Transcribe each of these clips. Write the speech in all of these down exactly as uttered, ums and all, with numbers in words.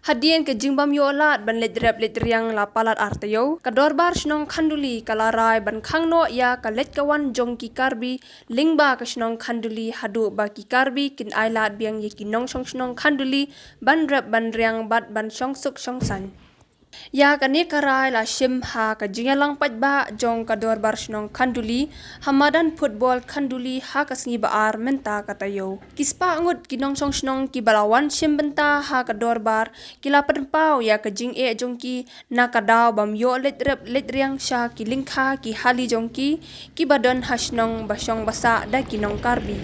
Hadien ka jingbym ïoh lad ban leit rep leit riang la palat ar taïew, ka Dorbar Shnong Khanduli ka la rai ban khang noh ïa ka leit ka wan jong ki Karbi lyngba ka Shnong Khanduli haduh ba ki Karbi kin ai lad biang ïa ki nongshong shnong Khanduli ban rep ban riang bad ban shong suk shong saiñ. Ïa kane ka rai la shim ha ka jingïalang paidbah jong ka Dorbar Shnong Khanduli ha madan football Khanduli ha ka sngi ba ar mynta ka taïew. Ki spah ngut ki nongshong shnong kiba la wan shim bynta ha ka dorbar ki la pynpaw ïa ka jingeh jong ki na ka daw bym ïoh leit rep leit riang sha ki lyngkha ki hali jong ki kiba don ha shnong ba shong ba sah da ki nong Karbi.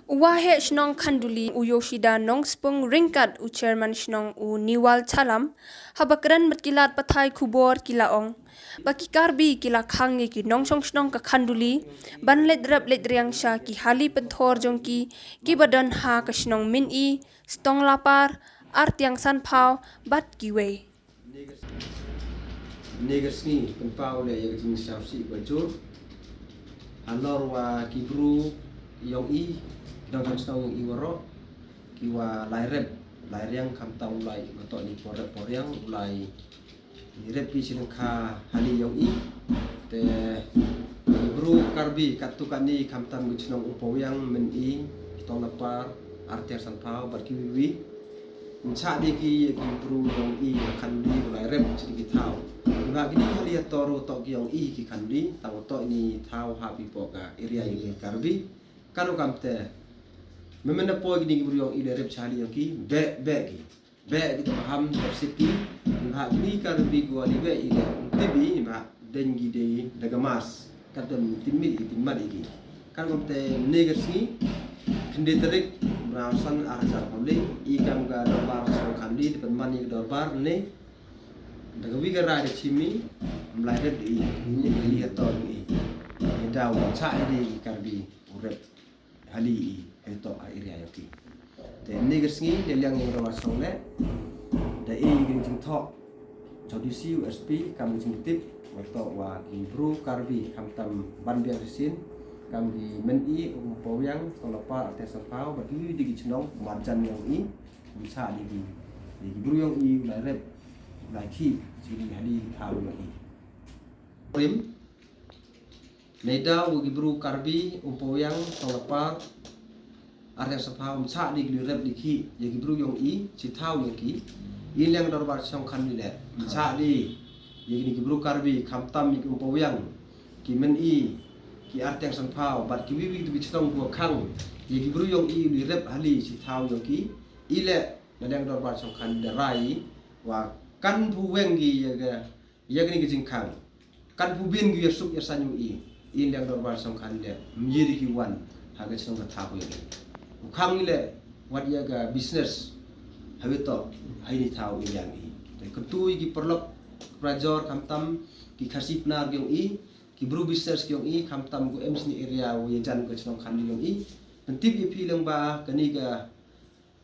U Waheh Shnong Khanduli u Yoshida Nongspung ryngkat u Chairman Shnong u Niwal Chalam, haba kren bad ki lad pathai khubor ki la ong ba ki Karbi ki la khang ïa ki nongshong shnong ka Khanduli ban leit rep leit riang sha ki hali pynthor jong ki kiba don ha ka shnong Myni, Stong Lapar, Artiang Sanphaw bad kiwei. Neka sngi pynpaw leh ïa ka jingsngewsih ba jur halor wa ki bru ïong i, dang dang shnong ïong i waroh, ki wa lai rep lai riang khamtam u lai wa toh ni por rep por riang u lai rep ki shin kha hali ïong i. Te ki bru Karbi katto katne khamtam ki shnong Umpowiang, Myni, Stong Lapar, Artiang Sanphaw bad kiwei kiwei. Ncha de ki ïa ki bru ïong i ha Khanduli u lai rep sha ki thaw. Ba kini hali ha Toro toh ki ïong i ki Khanduli, tang toh ni thaw ha pi po ka area ïong i Karbi. Kan u kam te. Memen na poi kini ki bru ïong i lai rep sha hali ïong ki, be be ki. Be ki to ham to sip ki. Ba kini Karbi gua ni be i le. Tibi ba deng ki de daga mas. Kat dam timit i timat i ki. Kan ngam te neka sngi, khyndai tarik, mraw san ar hajar kawlei, i kam ka Dorbar Shnong Khanduli te pynman i ka dorbar ne. Da ka wi ka rai da chimi, mlai rep i, ne ka li ka tor i. Ne daw cha i de i Karbi u rep hali i, hali to a area ïong ki. Te neka sngi, da liang ïong rawa song le, da i i jingthoh. Jong D C u S P kam ki jingtip, wa toh wa ki bru Karbi khamtam ban biang shisien, kam ki Myni, Umpowiang, Stong Lapar, Artiang Sanphaw, bad ki di ki shnong marjan ïong i, um cha di ki, di ki bru ïong i, u lai rep, u lai khih, chi di hali thaw ïong i. Rim, Neidaw wa ki bru Karbi, Umpowiang, Stong Lapar, Artiang Sanphaw, um cha di ki rep di khih, ïa ki bru ïong i, chi thaw ïong ki, i liang Dorbar Shnong Khanduli le, um cha di, ïa kini ki bru Karbi, khamtam ïa ki Umpowiang, ki Myni, ki Artiang Sanphaw, bad ki wi wi tu ki shnong wa khang, ïa ki bru ïong i, li rep hali, chi thaw ïong ki, i le, na liang Dorbar Shnong Khanduli rai, wa kan phu weng ki ïa ka, ïa kini ki jingkhang. Kan phu bin ki ïa suk ïa saiñ ïong i. I liang Dorbar Shnong Khanduli. Myi di ki wan. Ha ka shnong ka thaw ïong i. U khang i le wat ïa ka business. Hawi to. Hai ni thaw i liang i. Te kyntu i ki paralok. Prajor khamtam. Ki Khasi Pnar ïong i. Ki bru business ïong i. Khamtam ku M C area u ïa jan ka shnong Khanduli ïong i. Pyntip i phi lang ba kani ka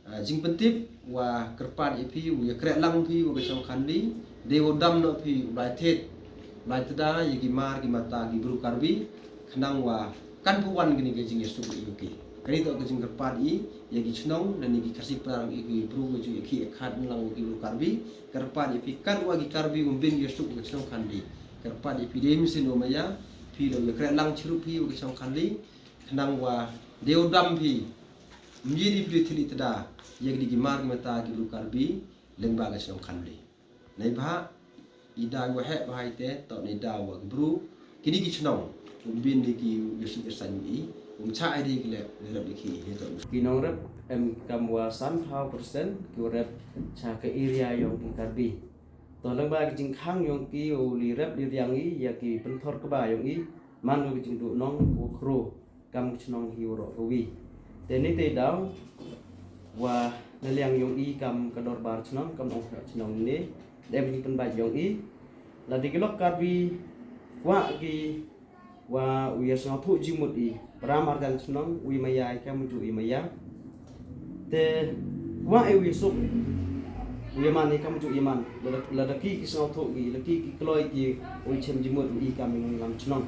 Ah, jingpyntip, wa kyrpad ïa phi, u ïa kreh lang phi, wa ka shnong Khanduli, dei wa dam noh phi, u lai thied, u lai tda, ïa ki mar, ki mata, ki bru Karbi, khnang wa, kan phu wan kini ki jingïasuk ïa ki. Kani to ka jingkyrpad ïa, ïa ki shnong, lane ki Khasi Pnar ïa ki bru, wa ju ïa ki ïa khat lang wa ki bru Karbi, kyrpad ïa phi, kat wa ki Karbi, um bin ïasuk ïa ka shnong Khanduli. Kyrpad ïa phi, dei mynsiem wa maya, phi la u ïa kreh lang chirup phi, wa ka shnong Khanduli, khnang wa, dei wa dam phi, Myi di phi thili tda, ïa ki di ki mar ki mata ki bru Karbi, lyngba ka shnong Khanduli. Nai bha, i da wa heh bha i te, to nai da wa ki bru, kini ki shnong, um bin di ki ïa suk ïa saiñ i, um cha i di ki le, rep di ki, ïa to. Ki nong rep, em kam wa san phaw percent, ki rep cha ka area ïong ki Karbi. To lyngba ki jingkhang ïong ki, u li rep li riang i, ïa ki pynthor kba ïong i, man ki jingduh nong, u khro. Kam ka chnong hi u roh ka wi. Te ni te daw, wa na liang ïong i kam ka dorbar chnong, kam ong ka chnong ni. Dem ki pynbait ïong i. La di ki lok Karbi, kwah ki, wa u ïa sngewthuh jingmut i. Para marjan chnong, u i maya i kam ju i maya. Te, kwah i u ïa suk. U ïa man i kam ju i man. La da, la da ki ki sngewthuh ki, la ki ki kloi ki, u i chem jingmut u i kam i ngi lam chnong.